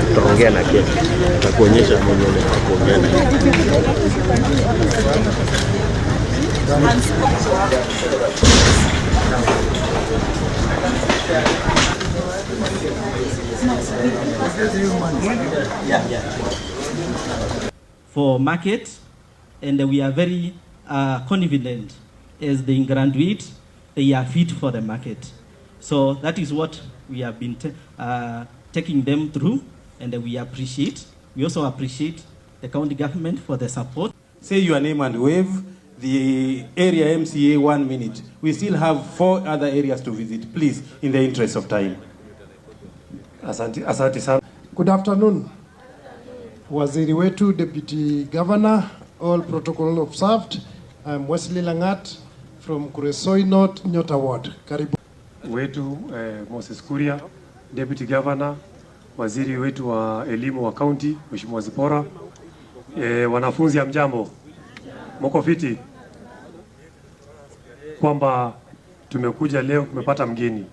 Tutaongea na Ken. Atakuonyesha mwenye unafaa kuongea na yeye. For market, and we are very confident as they graduate, they are fit for the market. So that is what we have been taking them through, and we appreciate. We also appreciate the county government for the support. Say your name and wave. The area MCA, 1 minute. We still have 4 other areas to visit. Please, in the interest of time. Asante, asante sana. Good afternoon. Waziri wetu, Deputy Governor, all protocol observed. I'm Wesley Langat from Kuresoi North, Nyota Ward. Karibu. Wetu Moses Kuria, Deputy Governor, waziri wetu wa elimu wa county, Mheshimiwa Zipora. Wanafunzi hamjambo? Mko fiti? Kwamba tumekuja leo tumepata mgeni.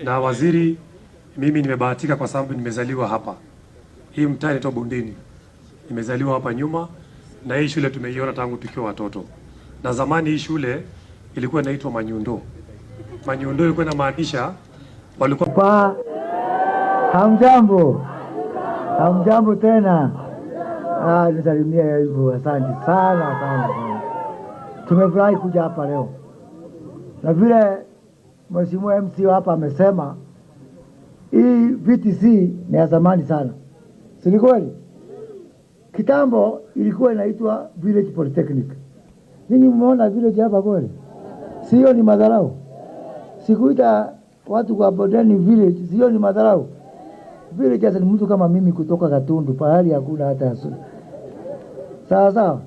Na waziri, mimi nimebahatika kwa sababu nimezaliwa hapa. Hii mtaa inaitwa Bondeni. Nimezaliwa hapa nyuma na hii shule tumeiona tangu tukiwa watoto. Na zamani hii shule ilikuwa inaitwa Manyundo. Manyundo ilikuwa inamaanisha walikuwa Pa, hamjambo. Hamjambo tena. Nisalimia hivyo, asante sana sana sana. Tumefurahi kuja hapa leo. Na vile Mheshimiwa MC hapa amesema hii VTC ni ya zamani sana. Si ni kweli? Kitambo ilikuwa inaitwa Village Polytechnic. Ninyi mmeona village hapa kweli? Sio ni madharau? Sikuita watu kwa Bondeni village, sio ni madharau? Village ni mtu kama mimi kutoka Gatundu, pahali hakuna hata Sawa sawa.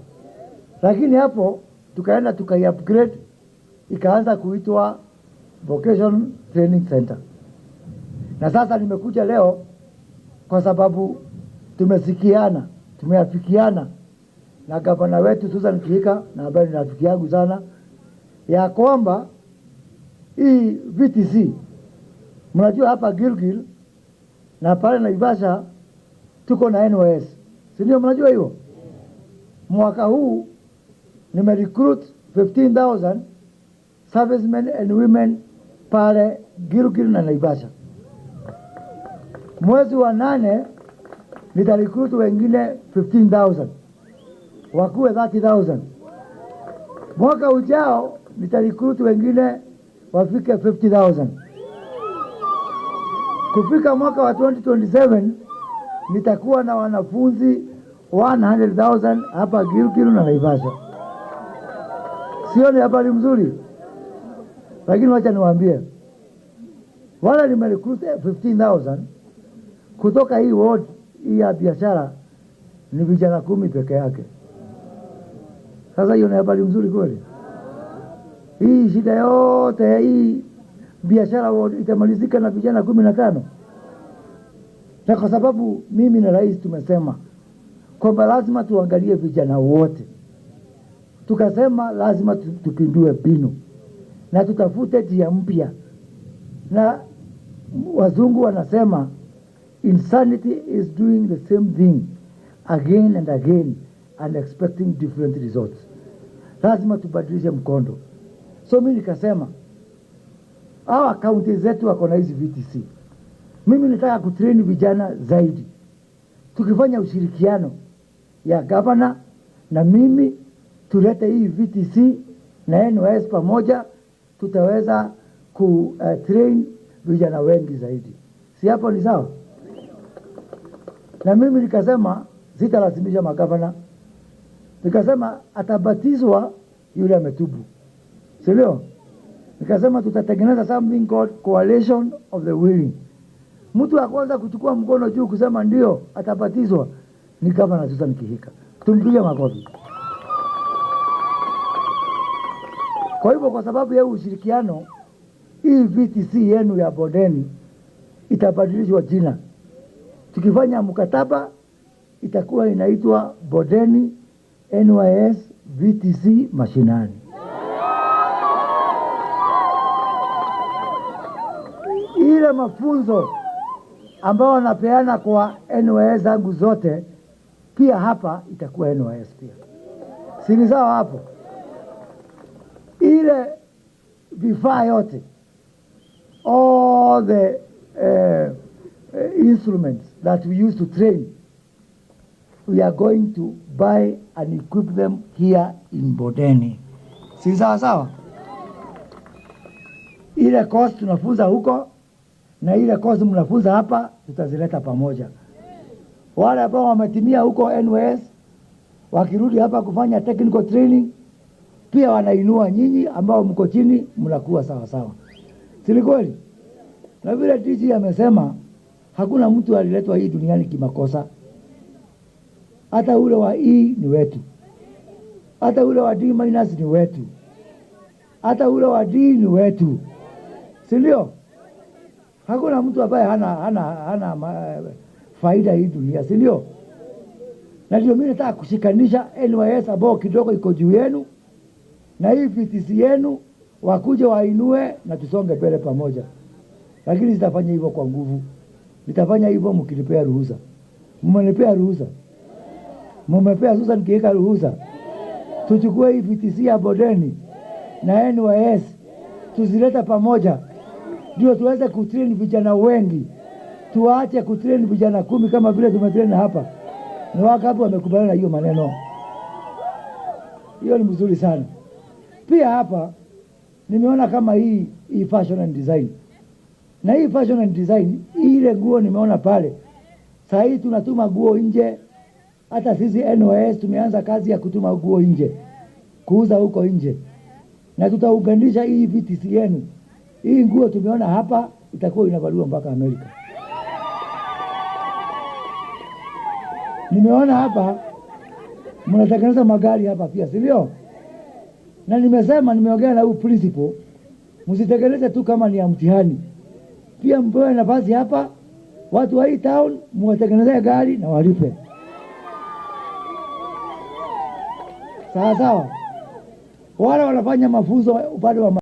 Lakini hapo tukaenda tukai-upgrade, ikaanza kuitwa Vocation Training Center. Na sasa nimekuja leo kwa sababu tumesikiana, tumeafikiana na gavana wetu Susan Kihika, na ambaye ni rafiki yangu sana, ya kwamba hii VTC, mnajua hapa Gilgil na pale Naivasha tuko na NYS. Si ndio mnajua hiyo? Mwaka huu nimerecruit 15,000 servicemen and women pale Gilgil na Naivasha. Mwezi wa 8 nitarecruit wengine 15,000 wakuwe 30,000. Mwaka ujao nitarecruit wengine wafike 50,000. Kufika mwaka wa 2027 nitakuwa na wanafunzi 100,000 hapa Gilgil na Naivasha. Sio ni habari mzuri? Lakini wacha niwaambie, wale nimerecruit 15,000 kutoka hii ward hii ya biashara ni vijana 10 peke yake. Sasa hiyo ni habari mzuri kweli? Hii shida yote ya hii biashara ward itamalizika na vijana 15. Na kwa sababu mimi na rais tumesema kwamba lazima tuangalie vijana wote, tukasema lazima tupindue mbinu na tutafute njia mpya. Na wazungu wanasema insanity is doing the same thing again and again and expecting different results. Lazima tubadilishe mkondo. So mimi nikasema hawa kaunti zetu wako na hizi VTC. Mimi nataka kutrain vijana zaidi. Tukifanya ushirikiano ya governor na mimi, tulete hii VTC na NYS pamoja, tutaweza ku train vijana wengi zaidi. Si hapo ni sawa? Na mimi nikasema sitalazimisha magavana. Nikasema atabatizwa yule ametubu. Si ndio? Nikasema tutatengeneza something called coalition of the willing. Mtu wa kwanza kuchukua mkono juu kusema ndio atabatizwa ni Governor Susan Kihika. Tumpige makofi. Kwa hivyo kwa sababu ya ushirikiano, hii VTC yenu ya Bondeni itabadilishwa jina. Tukifanya mkataba itakuwa inaitwa Bondeni NYS VTC Mashinani. Ile mafunzo ambao wanapeana kwa NYS zangu zote, pia hapa itakuwa NYS pia, si ni sawa hapo? Ile vifaa yote, all the instruments that we use to train, we are going to buy and equip them here in Bondeni, si sawa sawa? Ile course tunafunza huko na ile course mnafunza hapa tutazileta pamoja. Wale ambao wametimia huko NYS wakirudi hapa kufanya technical training pia wanainua nyinyi ambao mko chini, mnakuwa sawa sawa, si ni kweli? Na vile DG amesema hakuna mtu aliletwa hii duniani kimakosa. Hata ule wa E ni wetu, hata ule wa D minus ni wetu, hata ule wa D ni wetu, si ndio? Hakuna mtu ambaye hana faida hii dunia, si ndio? Na ndio mimi nataka kushikanisha NYS ambao kidogo iko juu yenu na hii VTC yenu, wakuje wainue na tusonge mbele pamoja. Lakini sitafanya hivyo kwa nguvu, nitafanya hivyo mkinipea ruhusa. Mmenipea ruhusa? Mmepea Susan Kihika ruhusa tuchukue hii VTC ya Bondeni na NYS tuzilete pamoja, ndio tuweze kutrain vijana wengi. Tuache kutrain vijana 10 kama vile tumetrain hapa. Ni wangapi wamekubaliana na hiyo maneno? Hiyo ni mzuri sana. Pia hapa nimeona kama hii fashion and design, na hii fashion and design, ile nguo nimeona pale. Saa hii tunatuma nguo nje. Hata sisi NYS tumeanza kazi ya kutuma nguo nje, kuuza huko nje, na tutaunganisha hii VTC yenu. Hii nguo tumeona hapa itakuwa inavaliwa mpaka Amerika. Nimeona hapa mnatengeneza magari hapa pia, si ndio? Na nimesema, nimeongea na huyu principal, msitengeneze tu kama ni ya mtihani, pia mpewe nafasi hapa, watu wa hii town muwatengenezee gari na walipe. Sawa sawa. Wale wanafanya mafunzo upande wa